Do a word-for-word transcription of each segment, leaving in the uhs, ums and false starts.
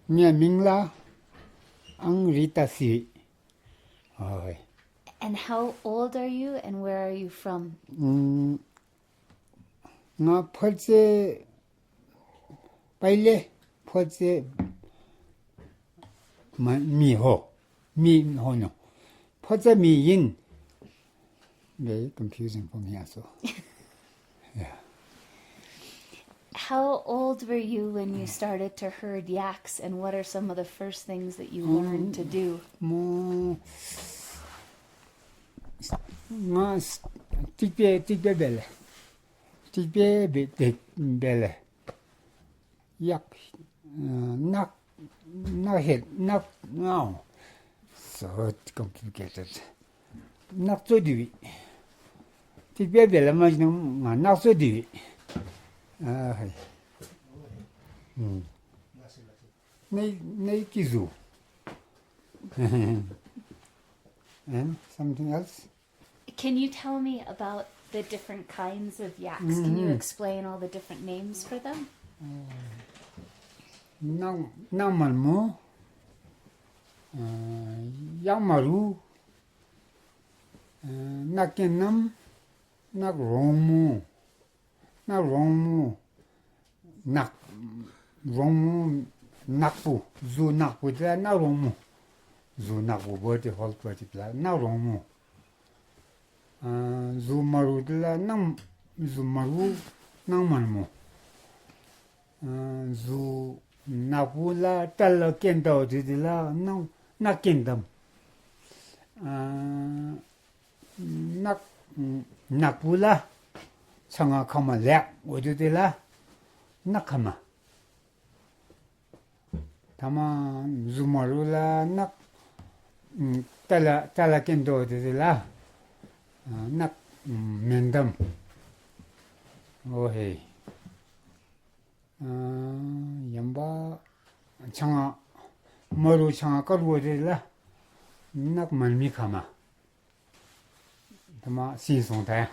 Nya mingla ang rita si. Oi. And how old are you and where are you from? Mm, nga phoche paile phoche ma mi ho. Mi ho no. Phoche mi yin. Very confusing for me also. Yeah. How old were you when you started to herd yaks, and what are some of the first things that you learned to do? Mo nga tikpe tikpe bele. Tikpe bele. Yak, uh, nak, nak het, nak, no. So complicated. Nak so diwi. Tikpe bele ma jnang nga nak so diwi. Ah, hai. Hmm. Nei, nei kizu. And something else? Can you tell me about the different kinds of yaks? Can you explain all the different names for them? Nang nang malmu, uh, yang maru, uh, nak kenam, nak romu. Nak rongmu, nak rongmu, nakpu, zu nakpu tila nak rongmu. Zu nakpu boti hol boti pila nak rongmu. Ah, zu maru tila nang, zu maru nang manmu. Ah, zu nakpu la tala kentau tila nang, nak kentam. Ah, nak, nakpu la, changa kama lek, ojo de la, nak kama. Tama zumaru la, nak, tala, tala kendo de la, nak, mendam. Oh, hey. Yamba, changa, maru changa karu de la, nak manmi kama. Tama sin song ta.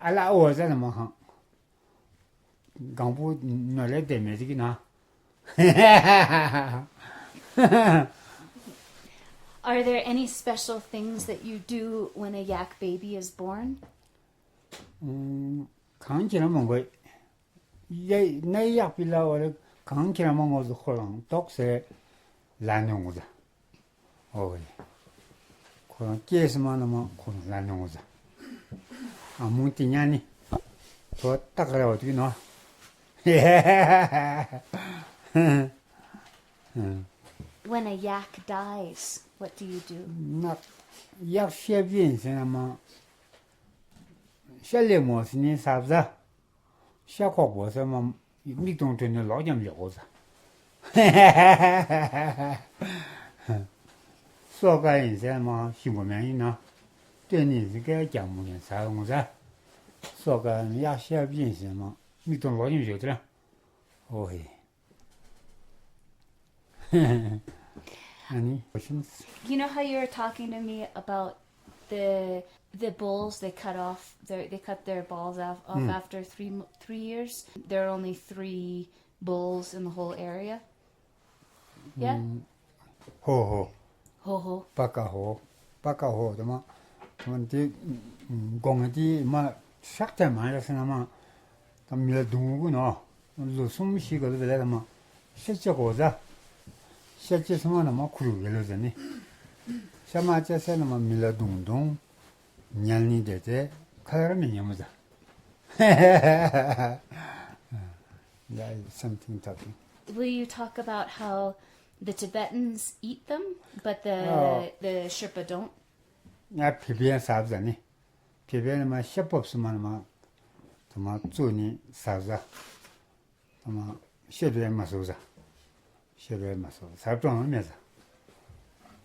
Ala o za na ma ha. Gangpu no le de me ki na. Are there any special things that you do when a yak baby is born? Mm, kan kira mongoi. Ye, na yak pila wala kan kira mongo zo kholang tok se la nyong za. ཨོ་ཝེ། ཁོ་རང་སྐྱེས་སི་མ་ན་མ་ཁོ་རང་ལ་ནོང་ཟ། ཨ་མོ་དེ་ཉ་ནི་ཐོ་ཏག་ར་བ་དུ་ནོ། When a yak dies, what do you do? ནག་ཡག་ཤེབ་ཡིན་ཟེར་ན་མ། ཤ་ལེ་མོ་སི་ནི་སབ་ཟ། ཤ་ཁོག་པོ་ཟེར་མ། མིག་སྟོང་ཐོན་ནས་ལོག་ཀྱང་མི་ལོག་གོ་ཟ། སོ་ཀ་ཡིན་ཟེར་མ་ཤིང་གོ་མེ་ཡིན་ན། སྟོན་ནི་ཟེར་ཀའི་ཀྱང་མོ་ཡིན་ཟ་ཡོང་ཟ། སོ་ཀ་ཡག་ཤ་ཡིན་ཟེར་མ་མིག་སྟོང་ལོག་ཀྱང་མི་ལོག་དེ་ར། ཨོ་ཧེ། Any questions? You know how you were talking to me about the the bulls, they cut off their, they cut their balls off, off after three mo- three years. There are only three bulls in the whole area. Yeah. ဟိုးဟိုး Ho ho. ဘကဟိုး ဘကဟိုးတမ တမဒီ ဂုံတီမ ရှက်တယ်မရစနမ တမီးဒုံဂုနော် လူစုံရှိကလေးလည်းတမ ရှက်ချက်ကိုစား ရှက်ချက်စမနမ ခူရူရလို့ဇနီ ရှမချက်စနမ မီးဒုံဒုံ ညံနေတယ်တဲ့ ခရမညံမစား That is something talking. Will you talk about how the Tibetans eat them, but the Oh. the Sherpa don't? 야, 비비안 사업자니. 비비안 마 셰법 수만 마. 또 마, 쭈니 사업자. 또 마, ܫܒ에 마 사업자. ܫܒ에 마 사업자. 사업자 안 해서.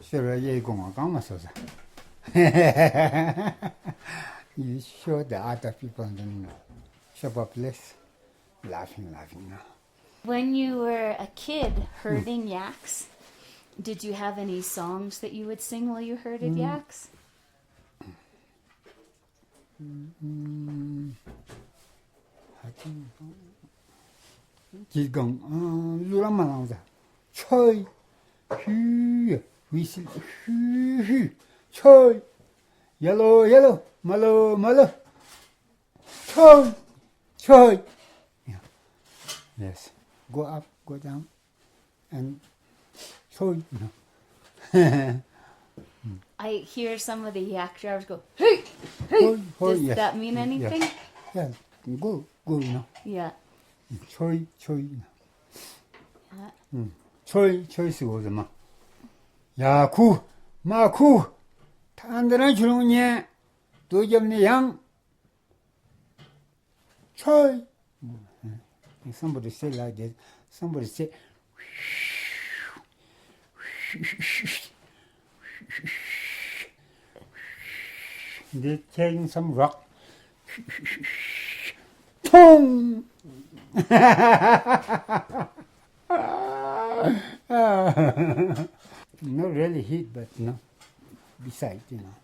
ܫܒ에 예, 이거 뭐, 까 마 사업자. You show the other people, then, you know. ܫܒ place. Laughing, laughing now. When you were a kid herding yaks, did you have any songs that you would sing while you herded yaks? Mm, I think Keep going. Uh, lula malangza. Choi. Hu. Whistle. Hu. Hu. Choi. Yellow, yellow. Malo, malo. Choi. Choi. Yeah. Yes. Go up, go down. And choi. No. I hear some of the yak drivers go, "Hey, hey." Hoi, hoi, does yes. That mean anything? Yeah. Yeah. Go, go, you know. Yeah. Choi, choi, you know. Yeah. Mm. Choi, choi, si go, ma. Ya, ku, ma, ku. Tandaran chulung nye. Do jam ni yang. Choi. Somebody say like this. Somebody say. They taking some rock. Boom! Not really hit, but you know, beside, you know.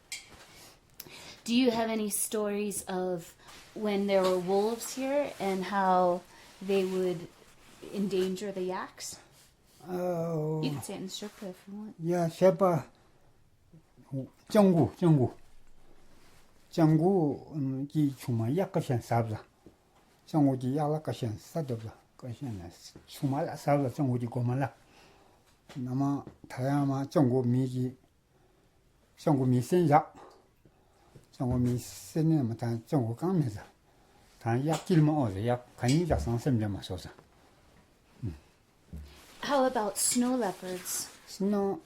Do you have any stories of when there were wolves here and how they would endanger the yaks? Oh. You can say it in Sherpa if you want. Yeah, Sherpa. Changgu, Changgu. Changgu, um, ki chuma yak ka shan sabza. Changgu ki yak la ka shan sadabza. Ka shan la chuma la sabza Changgu ki goma la. Nama thayama Changgu mi ki Changgu mi sen ya. Changgu mi sen ne ma tan Changgu kang me za. Tan yak kil ma o za, yak kani yak sang sem de ma so za. How about snow leopards? Snow,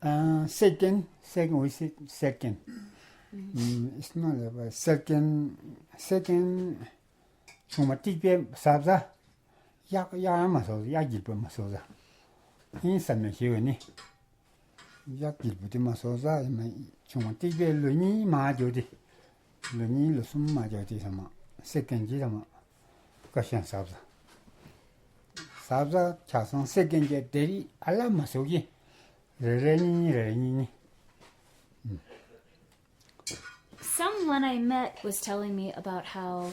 uh, second, second, we say second. Mm, snow leopard, second, second, chuma tik pe sabza. Yak, yak ma so, yak gil pe ma so za. In sa me shi we ni. Yak gil pe ma so za, ma chuma tik pe lo ni ma jo de. Lo ni lo sum ma jo de sama. Second ji sama. Ka shan sabza. Sabza cha sang second ji deri ala ma so gi. Re re ni ni, re re ni ni. Someone I met was telling me about how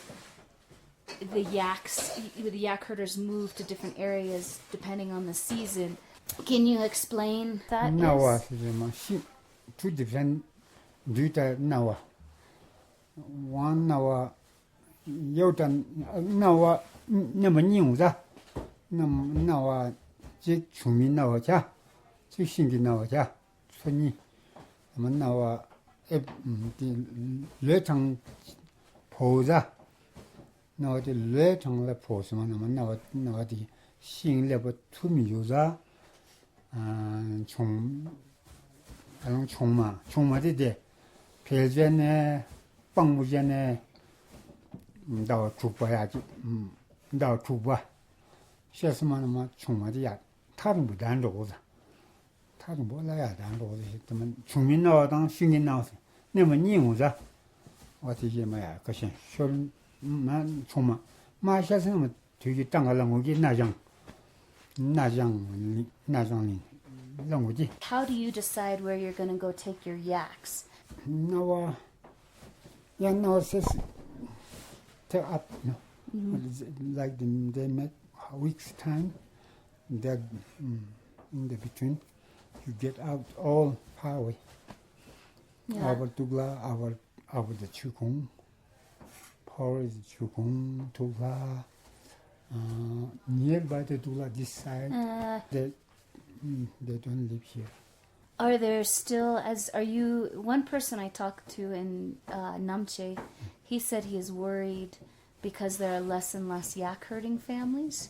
the yaks, the yak herders move to different areas depending on the season. Can you explain that? Nawa is? Si ma shi two different duta nawa. One nawa, yau ta nawa, nama nying za. Nam nawa, je chumi nawa cha, je shingi nawa cha. Soni, nama nawa, e, mm, ti, le chang po za. Nawa ti le chang le po sima nama nawa, nawa ti shing le po tu mi yu za. Ah, chung, along chungma, chungma ti de. Pe je ne, pang mu je ne. Dao chukpa ya ji, mm, dao chukpa. She sima nama chungma ti ya. Tarung bu dan ro za. Tarung bu la ya dan ro za. Tama chungmi nawa tang shingi nawa si. Ne ma ni wu za. Wa ti je ma ya ka shen. Shol ma chungma. Ma sha sima tu ji tang la ngu ji na jang. Na jang, na jang ni. La ngu ji. How do you decide where you're going to go take your yaks? Nawa. Ya nawa ses. Te up, no. Like them, they make weeks time. That, mm, in the between, you get out all far away. Yeah. Our Tugla, our, our the Chukung, Paul is Chukung, Tugla, uh, nearby the Tugla this side. Uh, They, mm, they don't live here. Are there still, as are you, one person I talked to in uh, Namche, he said he is worried because there are less and less yak herding families.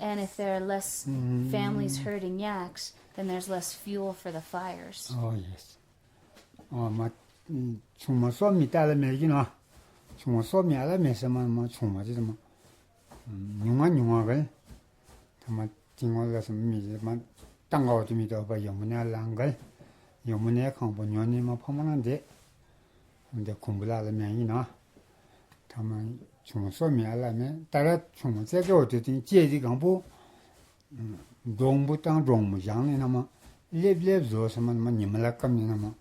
And if there are less families herding yaks, then there's less fuel for the fires. Oh, yes. Oh, ma, mm, chungma so mi ta la me gi no. Chungma so mi ala me se ma, ma chungma ji ma. Mm, nyunga nyunga gal. Tama tingwa la se mi ji ma tang ga ti mi to ba yong ne lang gal. Yong ne kang bo nyon ni ma pa ma nan de. De kum la la me gi no. Tama chungma so mi ala me. Ta la chungma se ge o te tin jie ji gang bu. Dong bu tang dong mu jang ni nama lep lep zo sama nama nyima la kam ni nama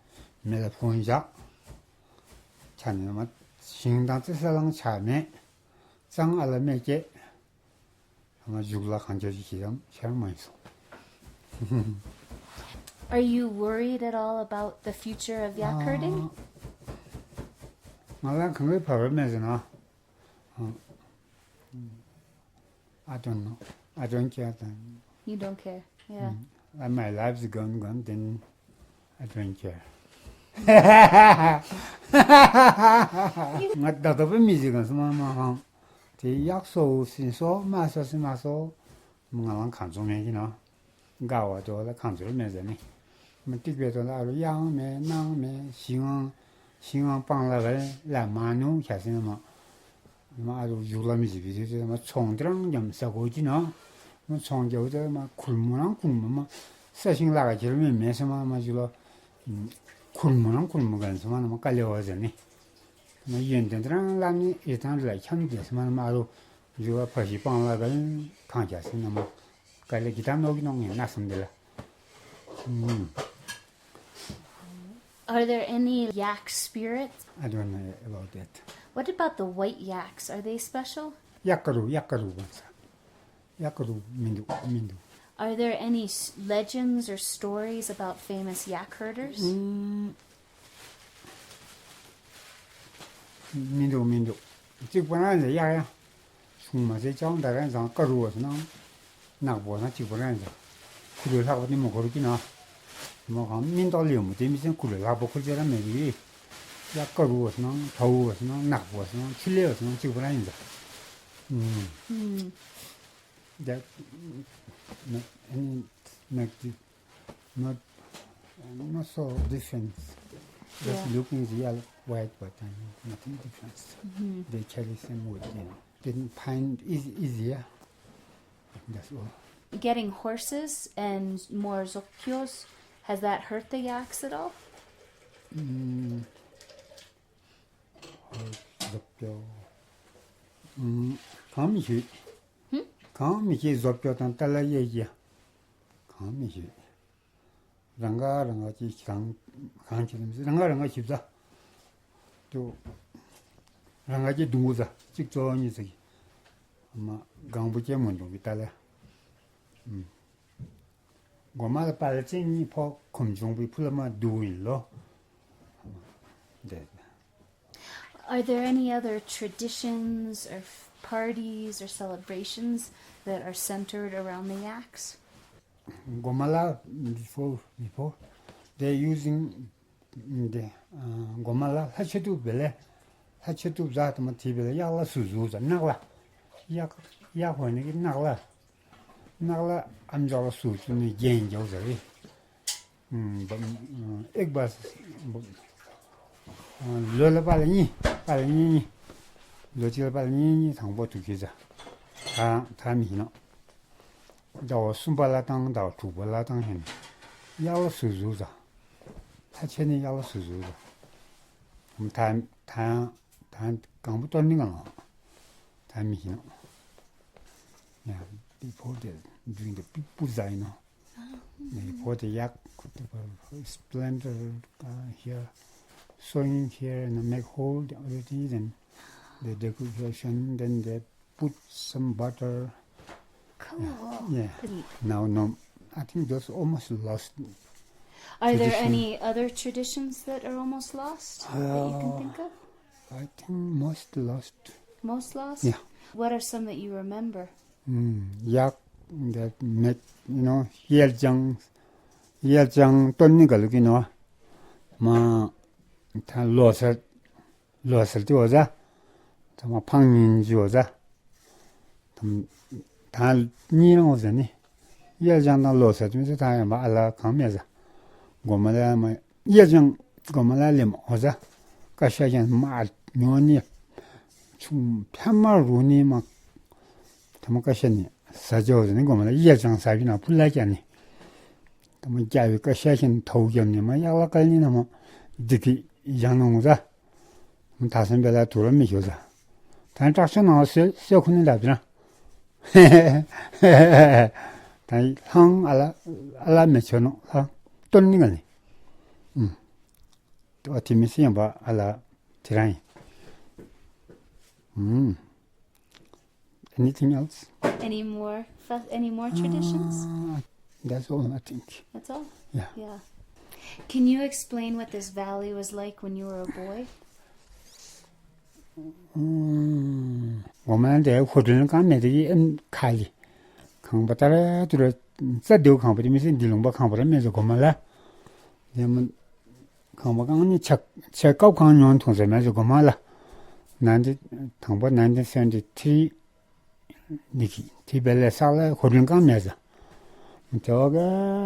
me la phun ja. Cha ni nama sing dang tse sa lang cha me. Zang ala me ke. ང་གཞུག་ལ་གང་བྱེད་ཀྱི་ཤེས་རམ་ཤར་མ་ཡིན་སོང་། Are you worried at all about the future of yak herding? ང་ལ་གང་གི་བབ་ར་མེད་ཟེར་ན། I don't know. I don't care then. You don't care. Yeah. Mm. And my life is gone, gone, then I don't care. ང་ད་ལྟ་བུ་མི་ཟིག་གང་སུ་མ་མ་ཧང་། དེ་ཡག་སོ་སིན་སོ་མ་སོ་སིན་མ་སོ། ང་ལང་གང་ཚོ་མེད་ཀྱི་ན། དགའ་བ་དོ་ལ་གང་ཚོ་མེད་ཟེར་ནི། མ་ཏིག་པའི་དོ་ལ་ཨ་རུ་ཡང་མེད་ནང་མེད་ཤིང་ཨང་། ཤིང་ཨང་སྤང་ལ་བས་ལ་མ་ནུ་ཁྱ་སིན་མ། མ་ཨ་རུ་ཡུག་ལ་མི་ཟི་བི་ཟི་ཟི་མ་ཚོང་དེ་རང་རྒྱམ་ས་གོ་ཅི་ན། མ་ཚོང་རྒྱ་བུ་དེ་མ་ཁུལ་མོ་རང་ཁུལ་མོ་མ་ས་ཤིང་ལ་ག་ཁྱེར་མེད་མེད་སེ་མ་མ་ཞུ་ལ། ཁུལ་མོ་རང་ཁུལ་མོ་གན་སེ་མ་ན་མ་ཀ་ལེ་བ་ཟེར་ནི། མ་ཡོན་ཏན་དེ་རང་ལ་ནི་ཨེ་ཐང་ལ་ཁྱམ་དེ་སེ་མ་ན་མ་ཨ་རུ་ཞུ་བ་ཕ་ཤི་སྤང་ལ་གན་ཁང་ཁྱ་སེ་ན་མ་ཀ་ལེ་གི་ཐང་ནོ་གི་ནོ་ངེ་ན་སམ་དེ་ལ། Are there any yak spirits? I don't know about that. What about the white yaks? Are they special? ཡག་ཀ་རུ་ཡག་ཀ་རུ་བ་ས། ཡག་ཀ་རུ་མི་འདུག་མི་འདུག Are there any s- legends or stories about famous yak herders? མི་འདུག་མི་འདུག་གཅིག་པ་ན་ཡག་ཡག་ཆུང་མ་ཟེར་ཅང་ད་རན་ཟང་ཀ་རུ་བ་ས་ན། ནག་པོ་ན་གཅིག་པ་རང་ཡིན། ཁུ་ལུ་ལྷག་པ་ནི་མོ་ཁོར་གྱི་ན། མོ་གང་མིན་ཏོག་ལེ་མོ་དེ་མི་སེང་ཁུ་ལུ་ལྷག་པ་ཁུ་ཅེ་ར་མེད་གི། ཡ་ཀ་རུ་བ་སྣང་ཐའུ་བ་སྣང་ནག་པོ་བ་སྣང་ཆུ་ལེ་བ་སྣང་གཅིག་པ་རང་ཡིན་ཟ། ཨུམ། That not any not not so difference. Just looking real white, but uh, nothing difference. They carry same wood, you know. Then find easy easier. That's all. Getting horses and more zokpios, has that hurt the yaks at all? Mm. Zokpio. Mm. གང་མི་ཤེས། གང་མི་ཤེས་བཟོ་བཅོས་དང་ཏཱ་ལ་ཡེ་ཡེ། གང་མི་ཤེས། རང་ག་རང་ག་ཅིག་གང་གང་བྱེད་ནམ་རང་ག་རང་ག་ཞིབ་ཟ། ཏུ། རང་ག་ཅིག་སྡུག་པོ་ཟ་གཅིག་གཙོ་བོ་གཉིས་ཟ་གི། མ་གང་པོ་ཅན་མ་འདུག་གི་ཏཱ་ལ། ཨུམ། གོ་མ་ལ་པ་ལ་ཅན་གཉིས་ཕོ་ཁོམ་བྱུང་པའི་ཕུ་ལ་མ་སྡུག་ཡིན་ལོ། དེ། Are there any other traditions or f- parties or celebrations that are centered around the yaks? གོ་མ་ལ་before before they using the གོ་མ་ལ་ལྷ་ཆེ་ཏུ་བེ་ལེ། ལྷ་ཆེ་ཏུ་བཟའ་ཏུ་མ་ཐི་བེ་ལེ་ཡག་ལ་སུ་ཟུ་ཟ་ནག་ལ། ཡག་ཡག་ཧོ་ནི་གི་ནག་ལ། ནག་ལ་ཨམ་ཇོག་ལ་སུ་ཏུ་ནི་རྒྱན་འཇོག་ཟ་རེ། ཨེག་བ་ལོ་ལ་པ་ལ་གཉིས་པ་ལ་གཉིས་གཉིས། ལོ་གཅིག་ལ་པ་ལ་གཉིས་གཉིས་དང་པོ་དུ་ཁྱེར་ཟ། ད་ད་མི་ཤེས་ནོ། ཟླ་བ་གསུམ་པ་ལ་དང་ཟླ་བ་དྲུག་པ་ལ་དང་ཧེ་ན། ཡག་ལ་སུ་ཟུ་ཟ། ལྷ་ཆེ་ནི་ཡག་ལ་སུ་ཟུ་ཟ། ད་ད་ད་གང་པོ་སྟོན་ནི་གང་ལ། ད་མི་ཤེས་ནོ། Yeah, before the, during the people die, you know. Before the yak, the splendor uh, here, sewing here and make hole already, then the decoration, then they put some butter. Cool. Yeah. Now, no, I think those almost lost. Are there tradition. Any other traditions that are almost lost that you can think of? I think most lost. Most lost? Yeah. What are some that you remember? ཡག་འདི་མེད་ནོ་ཡལ་ཅང་ཡལ་ཅང་སྟོན་ནི་ག་ལུག་གི་ནོ། མ་ད་ལོ་སར་ལོ་སར་ཏི་འོ་ཟ། ད་མ་ཕང་ཉིན་ཅི་འོ་ཟ། ད་ད་གཉིས་རང་འོ་ཟ་ནི། ཡལ་ཅང་དང་ལོ་སར་ཏི་མི་ཚེ་ད་ཡང་མ་ཨ་ལ་གང་མེད་ཟ། གོ་མ་ལ་མ། གཡས་བྱང་གོ་མ་ལ་ལེམ་འོ་ཟ། ཀ་ཤ་ཡན་མ་ཉོ་ནི། ཆུང་ཕ་མ་རུ་ནི་མ། ཐ་མ་ཀ་ཤ་ནི་ཟ་ཅོ་ཟ་ནི་གོ་མ་ལ་གཡས་བྱང་ཟ་བི་ན་ཕུ་ལ་ཀྱ་ནི། ཐ་མ་རྒྱ་བི་ཀ་ཤ་ཡན་ཐའུ་རྒྱབ་ནི་མ་ཡག་ལ་ཀ་ནི་ན་མ། དི་གི་ཡང་ནོ་ཟ། མ་ཐ་སེམས་པེ་ལ་ཐུ་ར་མི་ཤོ་ཟ། ཐ་ནི་དྲག་ཤོ་ནང་ལ་སེ་སེ་ཁུ་ནི་ལབ་ན། ད་ལྷང་ཨ་ལ་ཨ་ལ་མེ་ཆོ་ནོ་ལྷང་སྟོན་ནི་ག་ནི། ཨུམ། ཏོ་ཐི་མི་སི་ཡང་བ་ཨ་ལ་ཐི་རང་ཡིན། ཨུམ། Anything else? Any more fe- any more traditions? Uh, that's all, I think. That's all? Yeah. Yeah. Can you explain what this valley was like when you were a boy? ཨུམ། ངོ་མ་དེ་ཧོ་ཊེལ་གང་མེད་དེ་ཨེམ་ཁ་ལི། ཁང་པ་ཏ་ར་ཏུ་ར་ཙ་དེའུ་ཁང་པ་དེ་མི་སྲིད་འདི་ལུང་པ་ཁང་པ་ར་མེད་ཟེར་གོ་མ་ལ། དེ་མ་ཁང་པ་གང་ནི་ཆ་ཆ་ཀའུ་གང་ཉོན་ཐུང་ཟེར་མེད་ཟེར་གོ་མ་ལ། ནན་ཏི་ཐང་པ་ནན་ཏི་སེ་ཝེན་ཏི་ཐི་རི་ནི་ཁི་ཐི་བེ་ལེ་ས་ལ་ཧོ་ཊེལ་གང་མེད་ཟེར། དེ་བ་ག་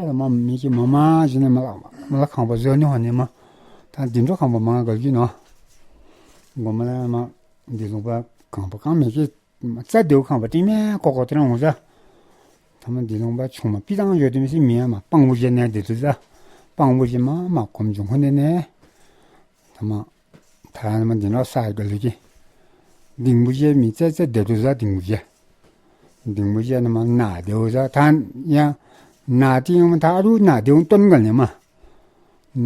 ལ་མ་མི་གི་མ་མ་ཞིག་ནས་མ་ལ་མ་ལ་ཁང་པ་བཟོ་ནི་ཧོ་ནི་མ། ད་འདི་འགྲོ་ཁང་པ་མ་ག་གི་ནོ། གོ་མ་ལ་མ་འདི་ལུང་པ་ཁང་པ་གང་མེད་ཀི། ཙ་དེའུ་ཁང་པ་ཏིང་མེ་ཀོ་ཀོ་ཏི་རང་ངོ་ཟ། ཐ་མ་འདི་ལུང་པ་ཆུང་མ་པི་དང་ཡོད་དེ་མི་སྲིད་མི་ཡ་མ་སྤང་བུ་ཞེ་ནས་དེ་དུ་ཟ། སྤང་བུ་ཞེ་མ་མ་གོམ་ཆུང་ཧོ་ནེ་ནེ། ཐ་མ་ཐ་ན་མ་འདི་ནོ་ས་ག་ལུ་གི། ལྡིང་བུ་ཞེ་མི་ཙ་ཙ་དེ་དུ་ཟ། ལྡིང་བུ་ཞེ། ལྡིང་བུ་ཞེ་ན་མ་ན་དེའུ་ཟ། ཐ་ཡ་ན་ཏི་ཡང་མ་ཐ་རུ་ན་དེའུ་ཏོན་ག་ནེ་མ།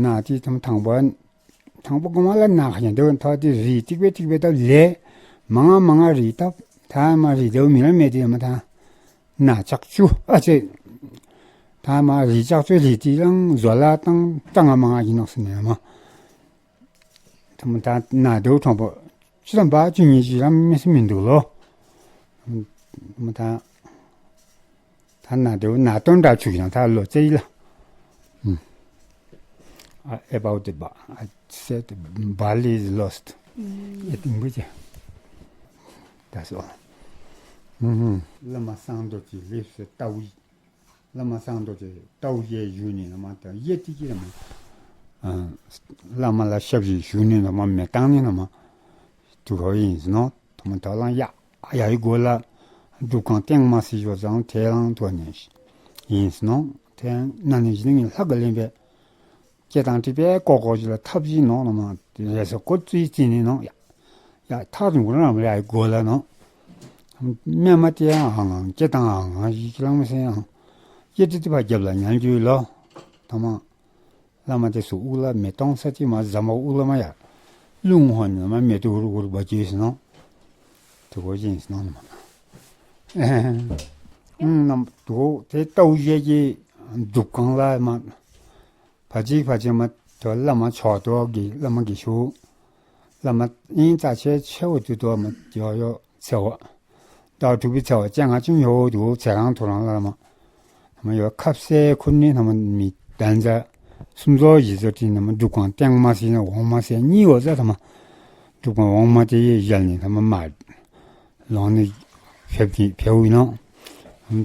ན་ཏི་ཐ་མ་ཐང་པ། དང་པོ་གོང་མ་ལ་ན་ཁ་ཡང་དེ་བོ་ཐ་དེ་རི་ཏིག་པེ་ཏིག་པེ་ད་ལེ། མ་ང་མ་ང་རི་ད་ཐ་མ་རི་དེ་བོ་མི་ར་མེད་དེ་མ་ཐ་ན་ལྕགས་ཅུ་ཨ་ཅེ། ཐ་མ་རི་ལྕགས་ཅུ་རི་ཏི་རང་བཟོ་ལ་དང་ད་ང་མ་ང་ཡིན་ནོག་སི་ནས་མ། ཐ་མ་ད་ན་དེ་བོ་དང་པོ་ཅི་དང་པ་ཅི་ཉིད་ཅི་ར་མི་སི་མི་འདུག་ལོ། མ་ཐ། ད་ན་དེའུ་ན་དོན་འདྲ་ཆུ་ཡང་ད་ལོ་ཙེ་ཡི་ལ། ཨ། About the ba- I said barley is lost. ཨེ་ཏིང་བུ་ཅེ། That's all. བླ་མ་སངས་རྡོ་རྗེ་ལེབ་སེ་ཏའུ་ཡི། བླ་མ་སངས་རྡོ་རྗེ་ཏའུ་ཡི་བཞུགས་ནི་ལ་མ་ད་ཡེ་ཏི་ཅི་ལ་མ། བླ་མ་ལ་ཞབས་ཀྱིས་བཞུགས་ནི་ལ་མ་མེ་བཏང་ནི་ལ་མ། དུ་ཧོ་ཡིན་ཟེར་ནོ། ཐ་མ་ཐ་ལང་ཡ། ཡ་ཡི་གོ་ལ། སྒྲུབ་ཁང་སྟེང་མ་སི་ཞོ་ཙང་ཐེ་ལང་ཐོ་ནེ་ཡིན་ཟེར་ནོ། ཐེ་ན་ནི་ཞི་ནི་ལྷ་ག་ལེན་པའི་སྐད་དང་བྲིས་པའི་ཀོ་ཀོ་ཞིག་ལ་ཐབས་ཤིག་ནོ་ལ་མ་དེ་རེ་ས་ཀོ་ཙི་ཙི་ནི་ནོ་ཡ། ཡ་ཐག་རིང་པོ་རང་ལ་ཡ་གོ་ལ་ནོ། སྨན་མ་དེ་ཨང་ཨང་སྐད་དང་ཨང་ཨང་ཞིག་ལང་མ་སེ་ཨང་། སྐད་དེ་དེ་ཕ་རྒྱབ་ལ་ཉལ་རྒྱུ་ལོ། ཐ་མ། བླ་མ་དེ་སུ་དབུགས་ལ་མེ་གཏོང་ས་ཅི་མ་ཟ་མ་དབུགས་ལ་མ་ཡ། རླུང་ཧོ་ནི་མ་མེ་ཏོ་ཧུར་ཧུར་བ་ཅི་ཟེར་ནོ། དེ་གོ་ཅི་ཟེར་ནོ་མ། ཨེ། ཨུམ་ནམ་དུ་དེ་ཏའུ་ཞེ་གི་འདུག་གང་ལ་མ། ཕ་ཅི་ཕ་ཅི་མ་དོ་བླ་མ་ཆོག་དོ་གི་བླ་མ་གི་ཤུ། བླ་མ་ཨིན་ཙ་ཆེ་ཆེ་བོ་དུ་དོ་མ་ཡོ་ཡོ་ཚེ་བོ། ཏའུ་ཐུ་བི་ཚེ་བ་ཅན་ང་ཅུང་ཡོ་དུ་ཚེ་རང་ཐོ་རང་ལ་མ། ནམ་ཡོ་ཁབ་སེ་ཁུར་ནི་ནམ་མི་དན་ཛ་སུམ་ཛོ་ཡི་ཛོ་ཏི་ནམ་འདུག་གང་སྟེང་མ་སི་ན་འོང་མ་སེ་གཉིས་འོ་ཛ་ཐ་མ། འདུག་གང་འོང་མ་དེ་ཡེ་ཡལ་ནི་ཐ་མ་མ། ལོང་ནི་ཕེབས་ཀྱི་ཕེའུ་ཡིན་ནོ།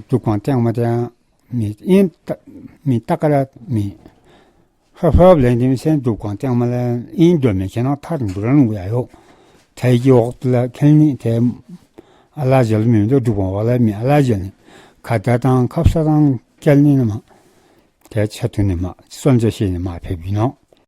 འདུག་གང་སྟེང་མ་དེ་མི་ཨིན་ཏ་མི་ཏ་ཀ་ར་མི། ཧ་ཧ་ལེན་དེ་མི་སེ་འདུག་གང་སྟེང་མ་ལ་ཨིན་འདོད་མེད་ཁྱེད་ནང་ཐག་རིང་པོ་ར་ལུང་ཡ་ཡོ། ཐའི་གི་འོག་ཏུ་ལ་ཁེལ་ནི་དེ་ཨ་ལ་ཇལ་མི་འདུག་འདུག་གང་བ་ལ་མི་ཨ་ལ་ཇལ་ནི་ཁ་ད་དང་ཁབ་ས་དང་ཁེལ་ནི་ནི་མ། དེ་ཆ་ཐུ་ནི་མ་སོན་ཆ་ཤེས་ནི་མ་ཕེབས་ཡིན་ནོ།